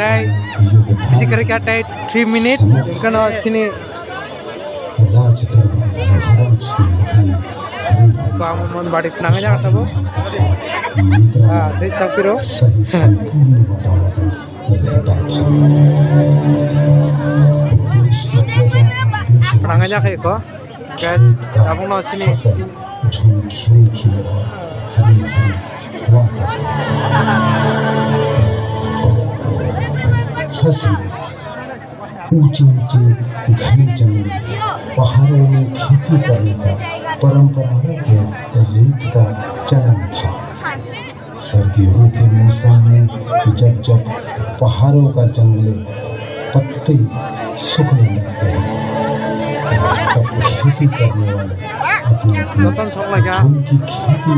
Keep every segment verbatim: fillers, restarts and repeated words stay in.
Tei bisi kwrwi kha tei three minute, hwnkhe no chini Raj Darbar Maharaj ki mahal. Bang mon bari phnang jak tabo. Ah, tei stop kiro. सही संपूर्ण वातावरण रहता था। देश की प्रजा, देश की Phnang jak hai ko. Guys, tabuk no sini. झूम खिले खिले और हरे भरे हुआ करता था। फसलें, ऊंचे ऊंचे घने जंगल, पहाड़ों में खेती करने का परंपराओं के रीत का चलन था। सर्दियों के मौसम में जब जब पहाड़ों का जंगली पत्ते सूखने लगते हैं, तब खेती करने वाले अपने अपने Joton sok lai kha. Jhum ki kheti,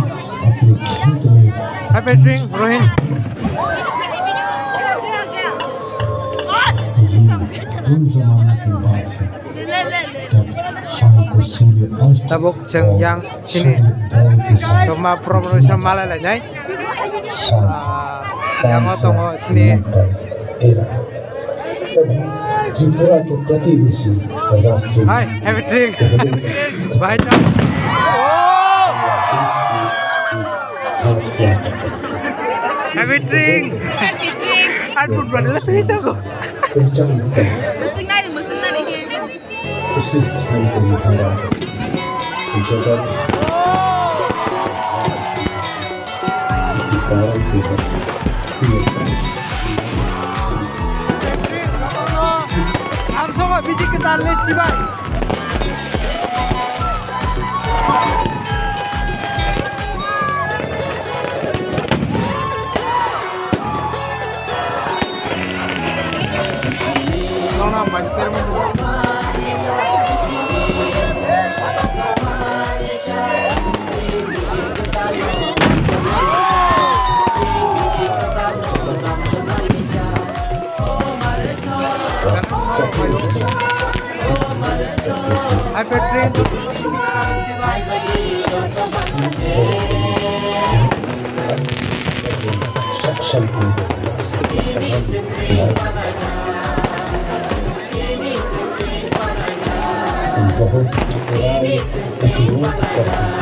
apne khet mein Happy drink, Rohin. ये उन जमाने की बात है। Tei sal ko surya ast Tabuk chwng yang sini tongma promotion malai lainai. Ah, yang o tongo sini. Tripura ke protibesi rashtriya Hai, happy drink. Bahai ta. Oh! Happy drink. Happy drink. Ar football la tris tago. Musik nari, musik nari. उसी स्थान को निहारा, गजब की तारंग की तरह। Ang sama bisi kedal le chibai. Hai, Petri. बहुत उपयोग करते हैं।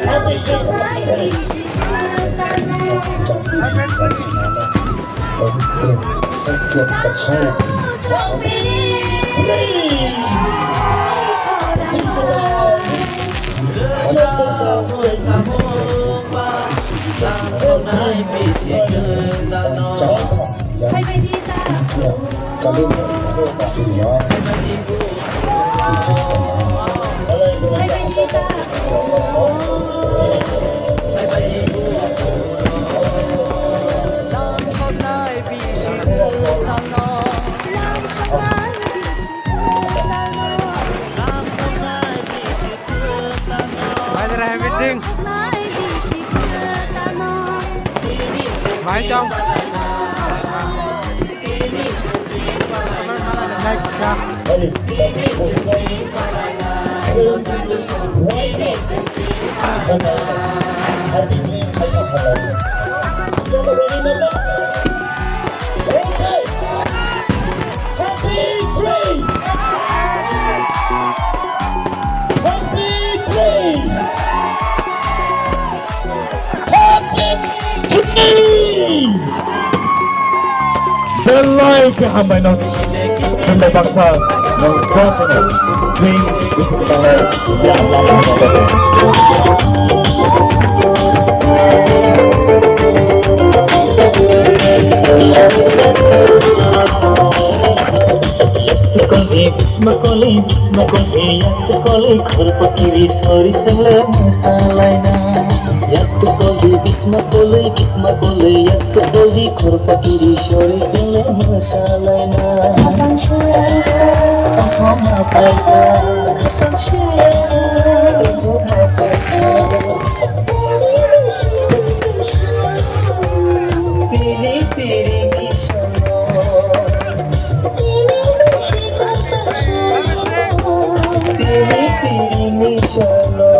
साथ ही साथ बेशक महाराज जी, पाँच सौ नब्बे KG. Bhai, zara hai meeting. Bhai, chao. Next, chao. Belai khe hambai no. Hambai baksa no jotono. Bini bisi kwtalai ya. Kongni bisma koli, bisma kongni yak koli, khurpakiri sori sengle mesalaina. Yaktu koli bisma koli, bisma koli yaktu koli, khorpatiri sori jele masalaina. Tiri tiri misono. Tiri tiri misono.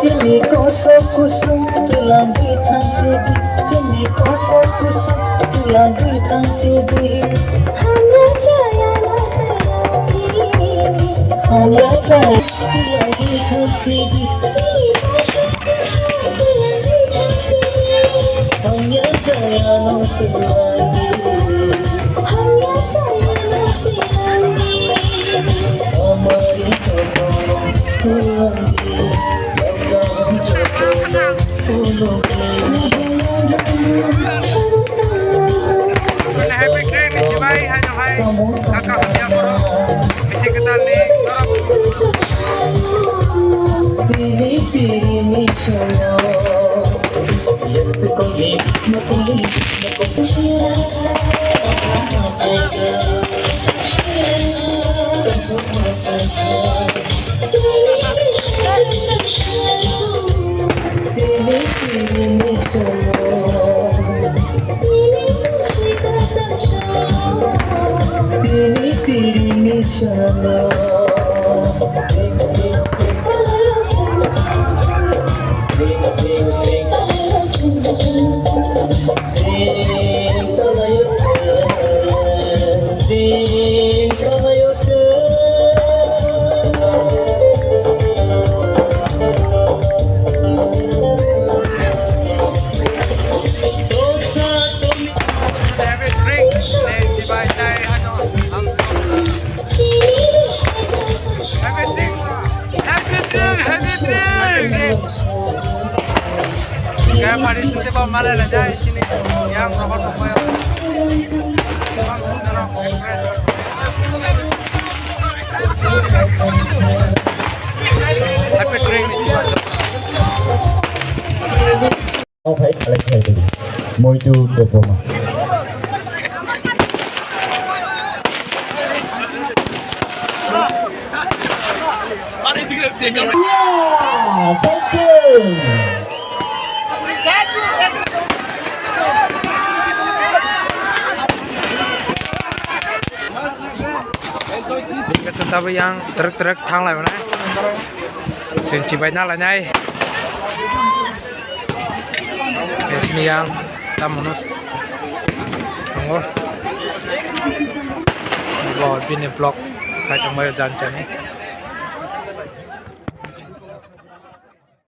Chini kosok kusung tulang di thangsidi, chini kosok kusung tulang di thangsidi. Hamya chaya no tulang di. Hamya chaya tulang di thangsidi. Hamya chaya no tulang di. Hamya chaya no tulang di. Amari chaya no tulang di. Mane happy train ni chibai hai no hai kaka hamya borok bisi kwtal ni norok. Happy drink, eh, chibai tai hano, ang so. Happy drink, bro. Happy drink, happy drink. Kaya pari sente ba mala na jai sini. Yang rokok rokok ya. Happy drink ni chibai. Ophai khalai khalai bini. Moidu Debbarma. Yeah, thank you. Bini kaisa tabuk yang trek trek thanglai mano. Sini chibai na lainai. Sini yang tamo no tongo. Bo bini vlog khai tongbai jan chani.